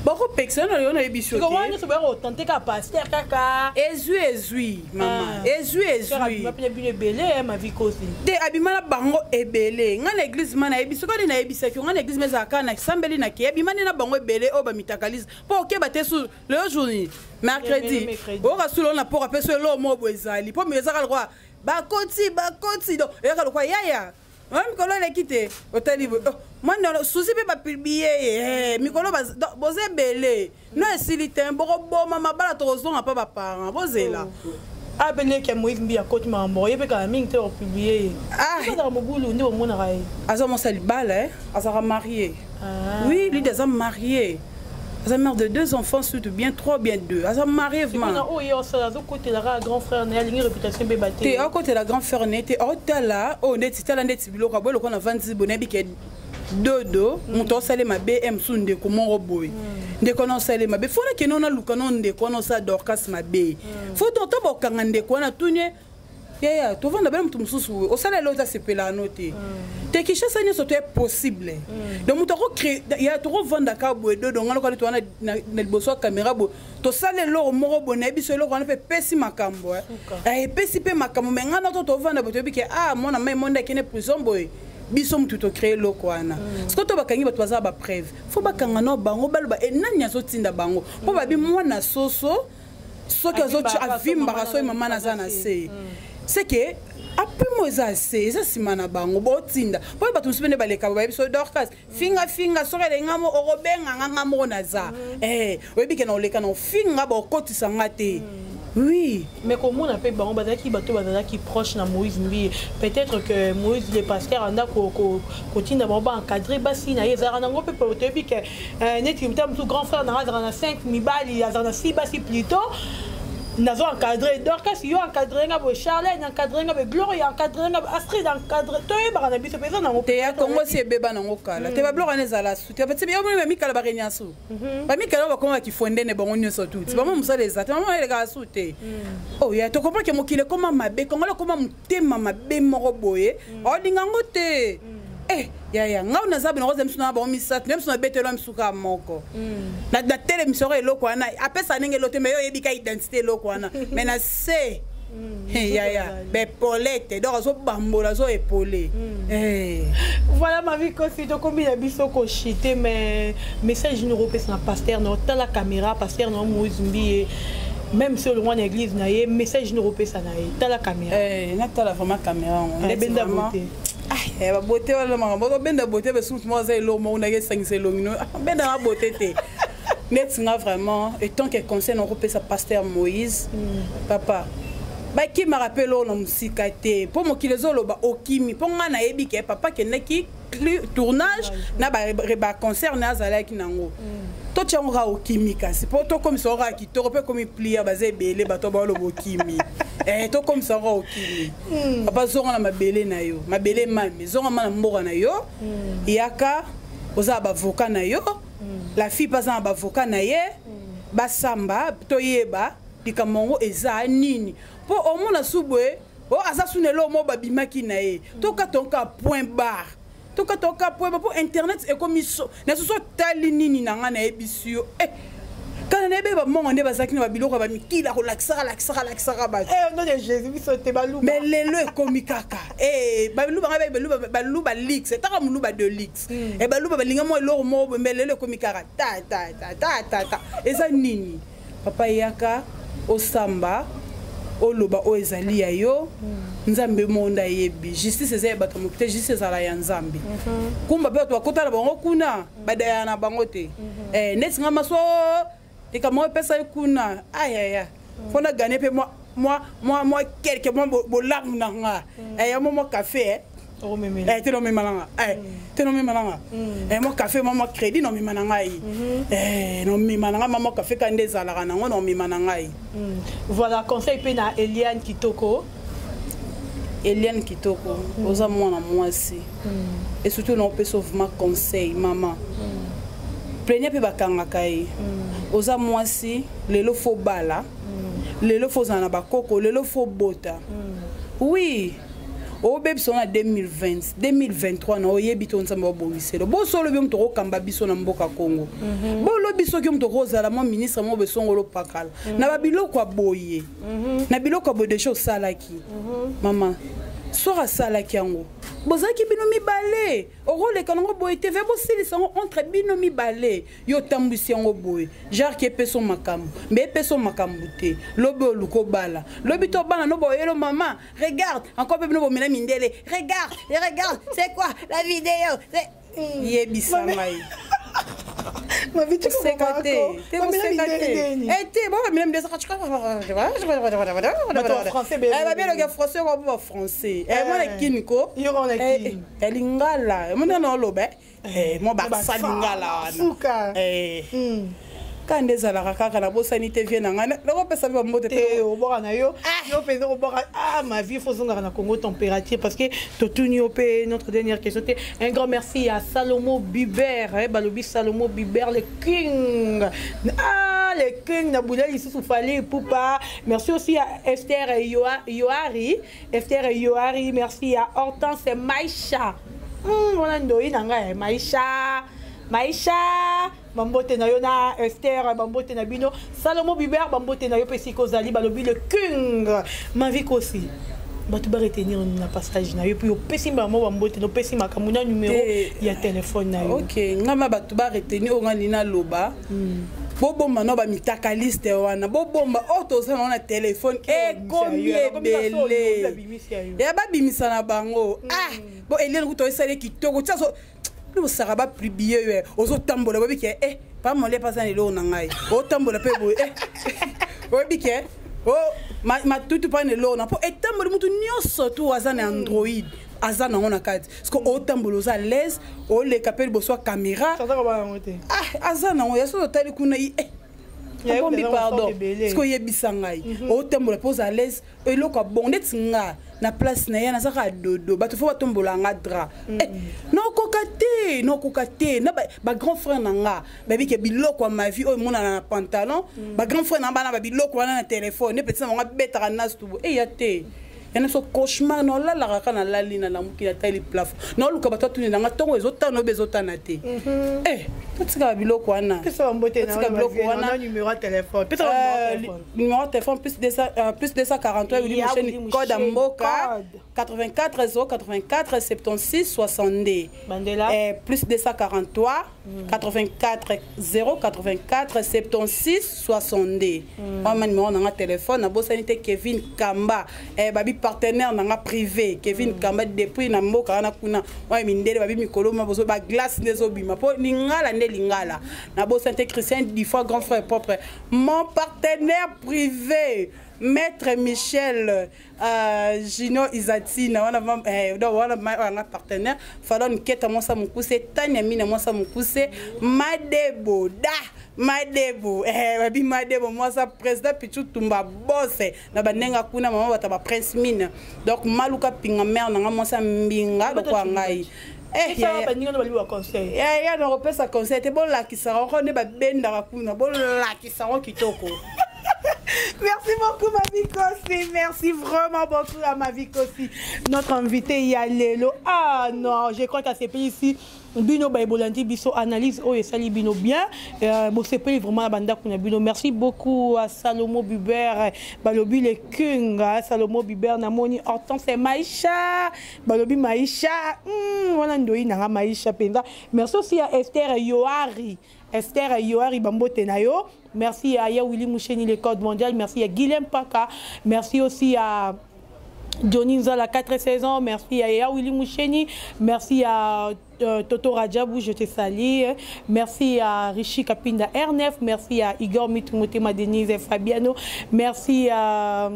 Bakopekisa yo na yo nayebi so siko wana te. nyonso boya kotante kaka paster kaka. Ezwi, ezwi mama. Ah. Ezwi, ezwi. Abima mpe bino ebele eh, mavi kosi. Te, abima na bango ebele. Ngai na église ma nayebi soki nde nayebisaki yo, ngai na église ma ezalaka kaka nasambeli na ke abima nde na bango ebele oyo bamitakalise mpo okeba te. Su lelo jour mercredi, mercredi. Oyoka su lelo na poko ape so eloo moko boye ezali mpo ezaka lokwa bakoti bakoti, donc eyaka lokwa yaya oyo mikolo eleki te. Otali boye, oh, mwana susi mpe bapublie ye mikolo donc, boza ebele no esili te, bokoboma mabala, tokozonga mpa baparent, bozela. Abeleki ya Moïse Mbi akoti makambo, ye mpe kala mingi te opublie ye. Ah. Azalaka mobulu nde omonaka ye. Aza mwasi ya libala, eh? Azalaka marié. Ah. Oui, Lide aza marié, aza mère de deux enfants, surtout bien trois, bien deux, aza marié mpona vraiment. Oyo ye osala azokotelaka grand frère na ye, alingi réputation ebeba Te. te. Akotela grand frère na ye te. Aotala oyo ndeti tala ndeti biloko aboye lokola navandi boye, nayebi ke dodo moto osala mabe e mosusu ndeko moko boye, ndeko wana osala mabe, fo nakende wana luka no ndeko wana osala Dorcas mabe, fo to bokanga ndeko wana tuni ye, yaya tovanda bene moto mosusu osala eloko te, asepelaka no te te. Kinshasa nyonso to est possible. Donc moto akocrée ya tokovandaka boye dodo nga lokola towana na liboso ya caméra boye, tosala eloko moko boye, nayebi so eloko wana mpe epesi makambo, eh. Eh, epesi mpe makambo, me ngai na to tovanda boye, toyebi ke ah mwana mai monde akende prison boye, biso motu tocrée eloko wana. Sikoyo to bakangi bato baza bapreuve, fo bakanga no bango, baloba e nani azotinda bango mpo babi mwana soso soki Avimbaka, avimbaka so soki mama mama naza na na se. se, c'est que apimo eza se eza nsima na bango botinda mpo bato mosusu mpe nde baleka bayebi so Dorcas finga finga soki elenga mo okobenga nga nga moko naza. Eh, oyebi ke na oleka na ofinga bakotisa nga te, oui. Mais komona mpe bango bazalaki bato bazalaki proche na Moïse Mbi, peut-être que Moïse le pasteur anda kotinda bango baencadre basi na ye, ezalaka nango mpe po toyebi ke neti ta mosusu grand frère nanga azalaka na 5 mibali, azalaka na 6 basi plutôt, nazo encadré Dorcas, yo encadré nga boye, Charlene encadré nga boye, Gloria encadré nga boye, Astrid encadré, toyebaka na biso mpe eza nango. Te, ya Kongo si ebeba nango kala te. Babiloko wana ezala su te. Bati yo bamikala barenia su bamikala oyo bakoma bakifondene bango nyonso tuti bama mosala eza te, mama elekaka su te. Oh ya tocomprend ke mokili ekoma mabe, Kongola ekoma motema mabe moko boye, olinga yango te. Eh, yaya ngai naza bino koza misu na bango misato nde misu nabetelo misu kaka moko na telemisoko eloko wana apesa ndenge elo te, me yo oyebi ka identité eloko wana, me na se yaya bepolete, donc azobambola azoepole. Voilà, ma vie kosi, tokomi na biso koshite, mais message nini okopesa na pasteur na otala caméra, pasteur na Moïse Mbiye, même si olongwa na église na ye, message nini okopesa na ye? Tala caméra. Eh, natala vraiment caméra yango. Ah, ebenda Vraiment. beauté. Ah, eh, babote wana makambo obenda beauté besusu moko aza eloko moko ndenge esangisa elongi no obenda na beauté te. Neti nga vraiment etant que conseil nakopesa pasteur Moïse, papa bakimaka mpe eloko na mosika te mpo mokili ezoloba okimi mpo ngai nayebi ke papa akendaki tournage na baconcert na azalaki nango, totia yango kaka okimi, kasi mpo tokomisa yango kaka kitoko mpe ekomi plia baza ebele bato baoloba okimi. Eh, tokomisa yango kaka okimi. Papa zonga na mabele na yo, mabele mami, zonga ma na mboka na yo, yaka oza na bavoka na yo, la fille mpe aza na bavoka na ye, basamba toyeba likambo yango eza nini mpo omona su boye o aza su na eloko moko babimaki na ye, tokata oka point barre, tokata oka point barre mpo internet ekomi so na soso otali nini na ngai nayebisi yo, eh, kala. Nayebi bamongo nde bazalaki na babiloko ya bamikila kolakisaka lakisaka lakisaka bato. Eh, nom de Jésus, biso te baluba. Mais lelo ekomi kaka eh, baluba ngai baluba, baluba lix etaka moluba de lix e baluba balinga mwa eloko moko boye, mais lelo ekomi kaka ta ta ta ta ta ta. Eza nini, papa? Yaka osamba, oloba oyo ezali ya yo. Nzambe moko nde ayebi. Justice eza ya bato moki te, justice ezala ya Nzambe. Kumba mpe bato bakota na bango kuna, badayaka na bango te. Eh, neti nga maso likambo moko epesa ye kuna, ayaya, mpo na gane mpe mwa quelque mwa bolamu na nga. Eh, ya mwa café, eh. Eh, te nomema na nga, eh, te nomema na nga, eh, mwa café, mwa crédit nomema na ngai, eh, nomema na ngai mwa café ka nde ezalaka nango, nomema na ngai. Voilà, conseil mpe na Eliane Kitoko. Eliane Kitoko, oza mwana mwasi et surtout na opesa vraiment conseil, mama plaignant mpe bakangaka ye. Oza mwasi, lelo fo bala, lelo fo ozala na bakoko, lelo fo bota. Oui, obebisa na 2020, 2023 na oyebi to Nzambe obongiselo. Bosolo bi moto okokamba biso na mboka Congo, bolobi soki moto okozala mwa ministre moko besongolo pakala na babiloko ya boye, na biloko ya boye deja osalaki. Mama, soki asalaki yango, bozalaki bino mibale, okoleka nango boye te. Ve bosilisa yango entre bino mibale. Yo otambwisi yango boye, genre ke epesa makambo, mbe epesa makambo te. Lobi oluka obala, lobi to bana no boyelo: "Mama, regarde encore." Mpe bino bomela mindele: "Regarde, regarde, c'est quoi la vidéo?" Yebisa ngai. Koseka te te, koseka te. Eh, te, bo bamela mindele, babieloko ya français ko bo bafrançais. Mwana kini ko ya lingala, mona na oloba mwa baksa lingala wana ka nde ezalaka kaka. Nabosani te vie na ngai, nakopesa mpe bambote. Te, obwaka na yo, yo mpenza obwaka. Ah, ma vie, faut ozongaka na Congo Température, parce que totuni yo mpe notre dernière question te. Un grand merci à Salomo Biber, eh, balobi Salomo Biber le king, ah, le king na buda lisusu Fally Ipupa. Merci aussi à Esther Yoari, Esther Yoari. Merci à Hortense Maisha, wana ndoi na ngai, Maisha, Maisha, bambote na yo na Ester, bambote na bino. Salomo Biber, bambote na yo mpe sika ozali, balobi le king. Mavi Kosi, bato baretenir na passage na yo, mpe opesi bango bambote, opesi makambo na numero ya telefone na yo. Ok, nga ma bato baretenir oyo nga nini naloba: bobomba no bamitakaliste wana, bobomba oyo toza nango na telefone, ekomi ebele ya babimisa na bango. Ah bo Eliane kuta osali kitoko tia osaka bapublie yo, ozotambola, boyebi ke e pamole mpaza na eloko na ngai, otambola mpe boye, oyebi ke matutu mpa na eloko na mpo etamboli. Mutu nyonso tu aza na Android, aza nango na kati, parce que otambola, oza à l'aise, oleka mpe liboso ya caméra. Aza nango ya soki otali kuna, abombi, pardon, parce que oyebisa ngai, otambola mpe oza à l'aise. Eloko ya bon neti nga na place na ye, naza kaka dodo, bato fo batombola nga drap, nakoka te, nakoka te. Na bagrand frère na nga bayebi ke biloko ya mavi oyo emonana na pantalon, bagrand frère na nga bana babiloko wana na telefone nde petit na bango abetaka nas tubo eya te. Yana so cauchemar, naolalaka kaka, nalali, nalamuki, natali plafond, naoluka bato atunela nga ntongo ezotana oyo ezotana te. Eh, totikaka biloko wana, totika biloko wana. Numéro ya téléphone. Numéro ya téléphone: plus 243, Willy Musheni, code ya mboka 84 084 76 62. Bandela. Eh, plus 243 84 084 76 62, wana numéro nanga téléphone. Nabosani te Kevin Kamba, eh, babi partenaire nanga privé Kevin Kamba depuis na mboka wana kuna oyo mindele, babi mikolo ma bozo baglace nde ezobima mpo lingala nde lingala. Nabosani te Christian Difois, grand frère propre, mon partenaire privé Maître Michel Gino Izatina wana, donc wana wana partenaire Falon Keta mwasa mokuse, Tania Mina mwasa mokuse, Madebo da Madebo, babi Madebo mwasa président Pichu Tumba Bose na bandenge kuna, mama bato ba Prince Mine. Donc Maluka Pinga, mare nanga mwasa mbinga lokola ngai. Ya nakopesa conseil te, bolakisaka oko nde babendaka kuna, bolakisaka kitoko. Merci beaucoup, Mavi Kosi. Merci vraiment beaucoup à Mavi Kosi. Notre invité ya lelo. Ah non, je crois qu'à ce pays ici, Bino baye bolandi biso, analyse oyo esali bino bien, bosepeli vraiment na bandako na bino. Merci beaucoup à Salomo Buber, balobi le king, Salomo Buber, namoni Hortense Maïcha, balobi Maïcha, wana ndoi nanga Maïcha penza. Merci aussi à Esther Yoari, Esther Yoari bambote na yo. Merci à Ya Willy Moucheni le code mondial, merci à Guilhem Paka, merci aussi à Johnny Nzala 4 et 16 ans, merci à Ya Willy Moucheni, merci à Toto Radjabou, je te salue, merci à Richie Kapinda R9, merci à Igor Mitumotema Denise et Fabiano, merci à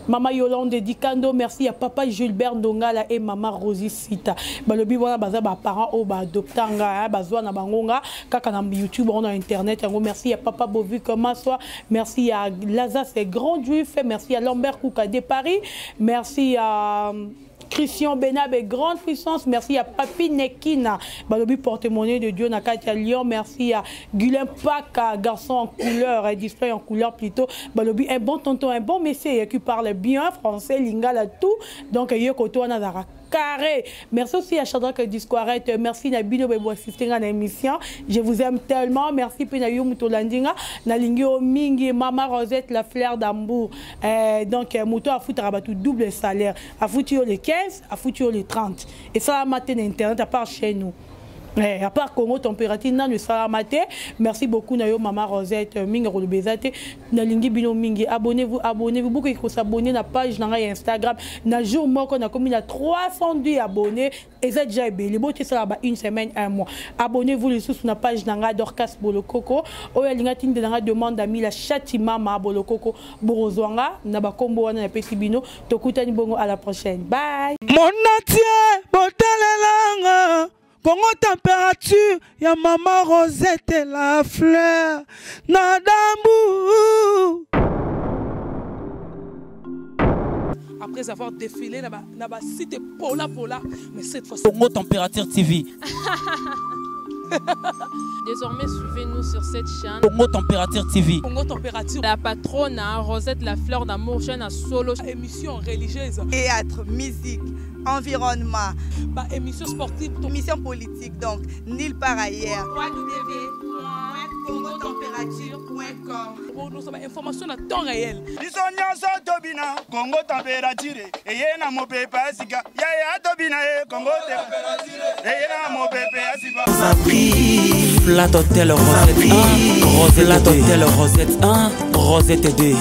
Mama Yolande Dikando, merci à Papa Gilbert Ndongala et Mama Rosie Sita. Balobi wana baza ba parents o ba adoptanga, bazwa na bangonga kaka na YouTube on na internet yango. Merci à Papa Bovu Kamaswa, merci à Lazare c'est grand juif, merci à Lambert Kouka de Paris, merci à Christian Benabe, grande puissance, merci à Papi Nekina, balobi porte-monnaie de Dieu na kati ya Lyon, merci à Guylain Paka, garçon en couleur, et display en couleur plutôt, balobi un bon tonton, un bon monsieur qui parle bien français, lingala, tout, donc yokoto na zara carré. Merci aussi à Shadrach Discoiret, merci Nabino Bebo assister à l'émission. Je vous aime tellement. Merci Pina Muto Landinga, Nalingio Mingi, Mama Rosette la fleur d'amour. Donc Muto a foutu rabatu double salaire, a foutu les 15, a foutu les 30. Et ça a maté internet à part chez nous. À part Congo température nanu salamate. Merci beaucoup nayo Mama Rosette mingi kolobezate nalingi bino mingi. Abonnez-vous, abonnez-vous beaucoup, il faut s'abonner na page na ngai Instagram. Na jour moko na komi na 302 abonnés et ça déjà ebele. Bote ça ba une semaine un mois. Abonnez-vous les sous na page na ngai Dorcas Bolokoko. Oyo alinga tinde na ngai demande ami la chati mama Bolokoko borozwanga na ba kombo wana na pesi bino. Tokutani bongo à la prochaine. Bye. Mon atie botelelanga Congo température, ya maman Rosette la fleur, Nadambou. Après avoir défilé là-bas, cité Pola Pola, mais cette fois-ci. Congo Température TV. Désormais, suivez-nous sur cette chaîne. Congo Température TV. Congo Température. La patronne, Rosette la fleur d'amour, chaîne à solo. Émission religieuse. Théâtre, musique, environnement. Bah, émission sportive. Émission politique, donc, nulle part ailleurs. www.congotemperature.com. Bon, nous sommes information à temps réel. Biso nyonso tobina Congo température eye na mopepe ya sika. Ya ya tobina e Congo température eye na mopepe ya sika. Flat Hotel Rosette 1, Rosette Flat Hotel Rosette 1, Rosette 2. Hey,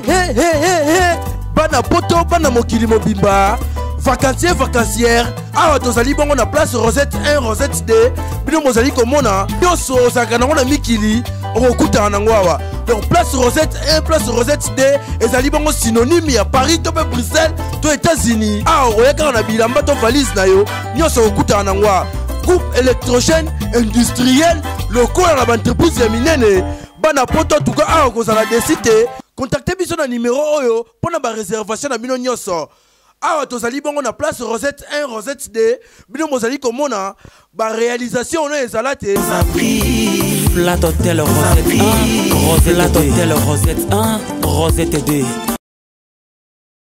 hey, hey, hey, hey. Bana poto, bana mokili mobimba. Vacancier, vacancière. Awa tozali bongo na place Rosette 1, Rosette 2. Bino mozali komona nyonso ozalaka nango na mikili okokutana nango awa. Donc place Rosette 1, place Rosette 2 ezali bongo synonyme ya Paris to pe Bruxelles to États-Unis. Awa okoya kaka na bilamba to valise na yo nyonso okokutana nango awa. Groupe électrogène industriel lokola na ba entreprise ya minene bana poto en tout cas awa kozala desi te. Contactez biso na numéro oyo mpona ba réservation na bino nyonso. Awa tozali bongo na place Rosette 1, Rosette 2. Bino mozali komona ba réalisation ono ezala te. Flat Hotel Rosette 1, Rosette Flat Hotel Rosette 1, Rosette 2.